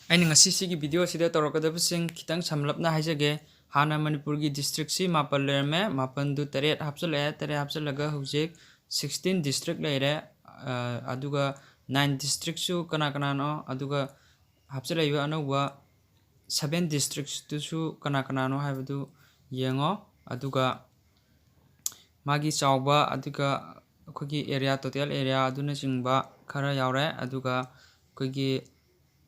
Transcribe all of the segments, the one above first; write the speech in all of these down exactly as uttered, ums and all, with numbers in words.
ꯑꯩꯅ ꯉꯁꯤ ꯁꯤꯒꯤ video ꯑꯁꯤꯗ ꯇꯧꯔꯛꯀꯗꯕꯁꯤꯡ ꯈꯤꯇꯪ ꯁꯝꯂꯞꯅ ꯍꯥꯏꯖꯒꯦ꯫ ꯍꯥꯟꯅ ꯃꯅꯤꯄꯨꯔꯒꯤ districtꯁꯤ ꯃꯥꯄꯜ ꯂꯩꯔꯝꯃꯦ, ꯃꯥꯄꯜꯗꯨ ꯇꯔꯦꯠ ꯍꯥꯞꯆꯤꯜꯂꯛꯑꯦ, ꯇꯔꯦꯠ ꯍꯥꯞꯆꯤꯜꯂꯒ ꯍꯧꯖꯤꯛ sixteen district ꯂꯩꯔꯦ꯫ ꯑ, ꯑꯗꯨꯒ nine districtꯁꯨ ꯀꯅꯥ ꯀꯅꯥꯅꯣ, ꯑꯗꯨꯒ ꯍꯥꯞꯆꯤꯜꯂꯛꯏꯕ ꯑꯅꯧꯕ seven districtꯁꯇꯨꯁꯨ ꯀꯅꯥ ꯀꯅꯥꯅꯣ ꯍꯥꯏꯕꯗꯨ ꯌꯦꯡꯉꯣ꯫ ꯑꯗꯨꯒ ꯃꯥꯒꯤ ꯆꯥꯎꯕ, ꯑꯗꯨꯒ ꯑꯩꯈꯣꯏꯒꯤ area, total area ꯑꯗꯨꯅꯆꯤꯡꯕ ꯈꯔ ꯌꯥꯎꯔꯦ꯫ ꯑꯗꯨꯒ ꯑꯩꯈꯣꯏꯒꯤ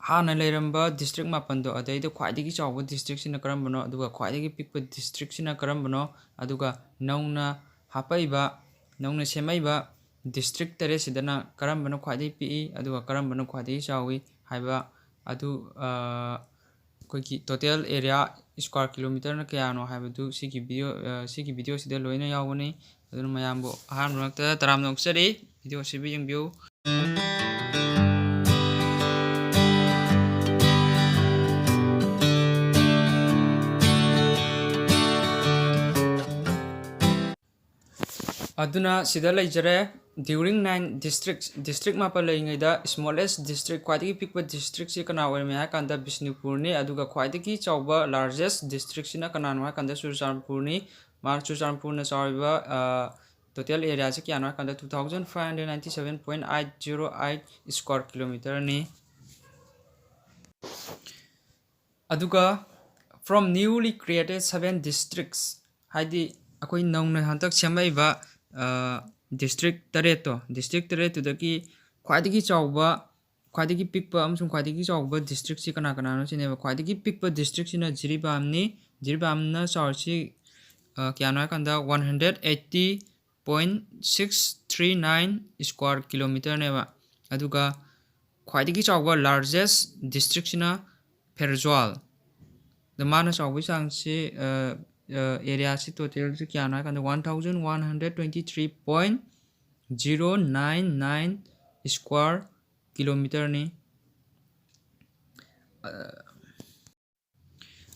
ꯍꯥꯟꯅ ꯂꯩꯔꯝꯕ district ꯃꯥꯄꯜꯗꯣ, ꯑꯗꯩꯗ ꯈ꯭ꯋꯥꯏꯗꯒꯤ ꯆꯥꯎꯕ districtꯁꯤꯅ ꯀꯔꯝꯕꯅꯣ, ꯑꯗꯨꯒ ꯈ꯭ꯋꯥꯏꯗꯒꯤ ꯄꯤꯛꯄ districtꯁꯤꯅ ꯀꯔꯝꯕꯅꯣ, ꯑꯗꯨꯒ ꯅꯧꯅ ꯍꯥꯞꯄꯛꯏꯕ, ꯅꯧꯅ ꯁꯦꯝꯃꯛꯏꯕ district ꯇꯔꯦꯠꯁꯤꯗꯅ ꯀꯔꯝꯕꯅ ꯈ꯭ꯋꯥꯏꯗꯒꯤ ꯄꯤꯛꯏ, ꯑꯗꯨꯒ ꯀꯔꯝꯕꯅ ꯈ꯭ꯋꯥꯏꯗꯒꯤ ꯆꯥꯎꯏ ꯍꯥꯏꯕ ꯑꯗꯨ, ꯑ, ꯑꯩꯈꯣꯏꯒꯤ total area square kilometerꯅ ꯀꯌꯥꯅꯣ ꯍꯥꯏꯕꯗꯨ ꯁꯤꯒꯤ video, ꯑ, ꯁꯤꯒꯤ videoꯁꯤꯗ ꯂꯣꯏꯅ ꯌꯥꯎꯒꯅꯤ꯫ ꯑꯗꯨꯅ ꯃꯌꯥꯝꯕꯨ ꯑꯍꯥꯟꯕ ꯃꯛꯇꯗ ꯇꯔꯥꯝꯅ ꯑꯣꯛꯆꯔꯤ, video ꯑꯁꯤꯕꯨ ꯌꯦꯡꯕꯤꯌꯨ꯫ ꯑꯗꯨꯅ ꯁꯤꯗ ꯂꯩꯖꯔꯦ, during nine districts, district ꯃꯥꯄꯜ ꯂꯩꯔꯤꯉꯩꯗ smallest district, ꯈ꯭ꯋꯥꯏꯗꯒꯤ ꯄꯤꯛꯄ districtꯁꯤ ꯀꯅꯥ ꯑꯣꯏꯔꯝꯃꯤ ꯍꯥꯏ ꯀꯥꯟꯗ ꯕꯤꯁꯅꯨꯄꯨꯔꯅꯤ, ꯑꯗꯨꯒ ꯈ꯭ꯋꯥꯏꯗꯒꯤ ꯆꯥꯎꯕ largest districtꯁꯤꯅ ꯀꯅꯥꯅꯣ ꯍꯥꯏ ꯀꯥꯟꯗ ꯆꯨꯔꯆꯥꯟꯄꯨꯔꯅꯤ꯫ ꯃꯥ ꯆꯨꯔꯆꯥꯟꯄꯨꯔꯅ ꯆꯥꯎꯔꯤꯕ, ꯑ, total areaꯁꯤ ꯀꯌꯥꯅꯣ ꯍꯥꯏ ꯀꯥꯟꯗ two thousand five hundred ninety seven point eight zero eight square kilometerꯅꯤ꯫ ꯑꯗꯨꯒ from newly created seven districts, ꯍꯥꯏꯗꯤ ꯑꯩꯈꯣꯏ ꯅꯧꯅ ꯍꯟꯗꯛ ꯁꯦꯝꯃꯛꯏꯕ, ꯑ, district ꯇꯔꯦꯠꯇꯣ, district ꯇꯔꯦꯠꯇꯨꯗꯒꯤ ꯈ꯭ꯋꯥꯏꯗꯒꯤ ꯆꯥꯎꯕ, ꯈ꯭ꯋꯥꯏꯗꯒꯤ ꯄꯤꯛꯄ ꯑꯃꯁꯨꯡ ꯈ꯭ꯋꯥꯏꯗꯒꯤ ꯆꯥꯎꯕ districtꯁꯤ ꯀꯅꯥ ꯀꯅꯥꯅꯣ ꯁꯤꯅꯦꯕ꯫ ꯈ꯭ꯋꯥꯏꯗꯒꯤ ꯄꯤꯛꯄ districtꯁꯤꯅ ꯖꯤꯔꯤꯕꯥꯝꯅꯤ꯫ ꯖꯤꯔꯤꯕꯥꯝꯅ ꯆꯥꯎꯔꯤꯁꯤ, ꯑ, ꯀꯌꯥꯅꯣ ꯍꯥꯏ ꯀꯥꯟꯗ one hundred eighty point six three nine square kilometerꯅꯦꯕ꯫ ꯑꯗꯨꯒ ꯈ꯭ꯋꯥꯏꯗꯒꯤ ꯆꯥꯎꯕ largest districtꯁꯤꯅ ꯐꯦꯔꯖ꯭ꯋꯥꯜ꯫ ꯑꯗ ꯃꯥꯅ ꯆꯥꯎꯕꯒꯤ ꯆꯥꯡꯁꯤ, ꯑ, ꯑ, areaꯁꯤ totalꯁꯤ ꯀꯌꯥꯅꯣ ꯍꯥꯏ ꯀꯥꯟꯗ one thousand one hundred twenty three point zero nine nine square kilometerꯅꯤ꯫ ꯑ,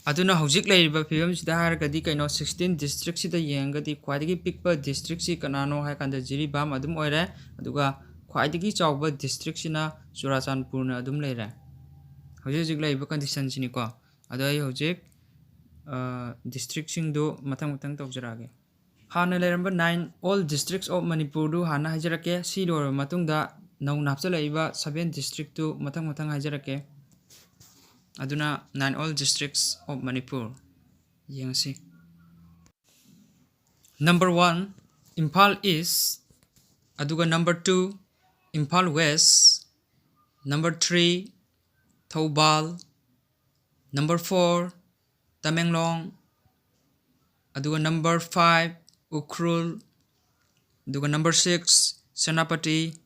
ꯑꯗꯨꯅ ꯍꯧꯖꯤꯛ ꯂꯩꯔꯤꯕ ꯐꯤꯕꯝꯁꯤꯗ ꯍꯥꯏꯔꯒꯗꯤ ꯀꯩꯅꯣ, sixteen districtꯁꯤꯗ ꯌꯦꯡꯉꯒꯗꯤ ꯈ꯭ꯋꯥꯏꯗꯒꯤ ꯄꯤꯛꯄ districtꯁꯤ ꯀꯅꯥꯅꯣ ꯍꯥꯏ ꯀꯥꯟꯗ ꯖꯤꯔꯤꯕꯥꯝ ꯑꯗꯨꯝ ꯑꯣꯏꯔꯦ, ꯑꯗꯨꯒ ꯈ꯭ꯋꯥꯏꯗꯒꯤ ꯆꯥꯎꯕ districtꯁꯤꯅ ꯆꯨꯔꯥꯆꯥꯟꯄꯨꯔꯅ ꯑꯗꯨꯝ ꯂꯩꯔꯦ꯫ ꯍꯧꯖꯤꯛ ꯍꯧꯖꯤꯛ ꯂꯩꯔꯤꯕ ꯀꯟꯗꯤꯁꯟꯁꯤꯅꯤꯀꯣ꯫ ꯑꯗꯣ ꯑꯩ ꯍꯧꯖꯤꯛ ꯗꯤꯁꯇ꯭ꯔꯤꯛꯁꯤꯡꯗꯨ ꯃꯊꯪ ꯃꯊꯪ ꯇꯧꯖꯔꯛꯑꯒꯦ꯫ ꯍꯥꯟꯅ ꯂꯩꯔꯝꯕ nine all districts of ꯃꯅꯤꯄꯨꯔꯗꯨ ꯍꯥꯟꯅ ꯍꯥꯏꯖꯔꯛꯀꯦ꯫ ꯁꯤ ꯂꯣꯏꯔꯕ ꯃꯇꯨꯡꯗ ꯅꯧꯅ ꯍꯥꯞꯆꯤꯜꯂꯛꯏꯕ seven districtꯇꯨ ꯃꯊꯪ ꯃꯊꯪ ꯍꯥꯏꯖꯔꯛꯀꯦ꯫ ꯑꯗꯨꯅ nine all districts of Manipur ꯌꯦꯡꯉꯁꯤ꯫ Number one, ꯏꯝꯐꯥꯜ ꯏꯁ, ꯑꯗꯨꯒ number two, Imphal West, number three, Thoubal, number four, Tamenglong, ꯑꯗꯨꯒ number five, ꯎꯈ꯭ꯔꯨꯜ, ꯑꯗꯨꯒ number six, ꯁꯦꯅꯥꯄꯇꯤ,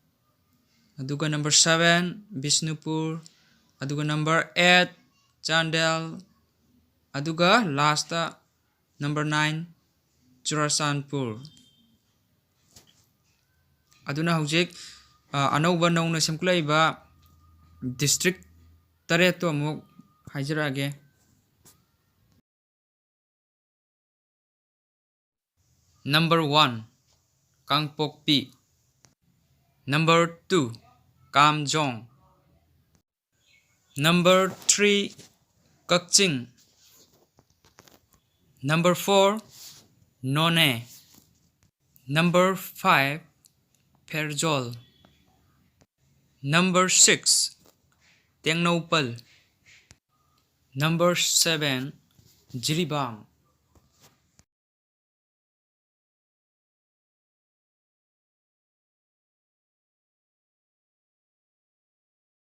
ꯑꯗꯨꯒ number seven, ꯕꯤꯁꯅꯨꯄꯨꯔ, ꯑꯗꯨꯒ number eight, ꯆꯥꯟꯗꯦꯜ, ꯑꯗꯨꯒ lastꯇ number nine, ꯆꯨꯔꯥꯆꯥꯟꯄꯨꯔ꯫ ꯑꯗꯨꯅ ꯍꯧꯖꯤꯛ, ꯑ, ꯑꯅꯧꯕ ꯅꯧꯅ ꯁꯦꯝꯒꯠꯂꯛꯏꯕ ꯗꯤꯁꯇ꯭ꯔꯤꯛ ꯇꯔꯦꯠꯇꯣ ꯑꯃꯨꯛ ꯍꯥꯏꯖꯔꯛꯑꯒꯦ꯫ Number one, ꯀꯥꯡꯄꯣꯛꯄꯤ꯫ Number two, ꯀꯥꯝꯖꯣꯡ꯫ Number three, ꯀꯛꯆꯤꯡ꯫ Number four, ꯅꯣꯅꯦ꯫ Number five, Pherzawl. Number six, Tengnoupal. Number seven, Jiribam.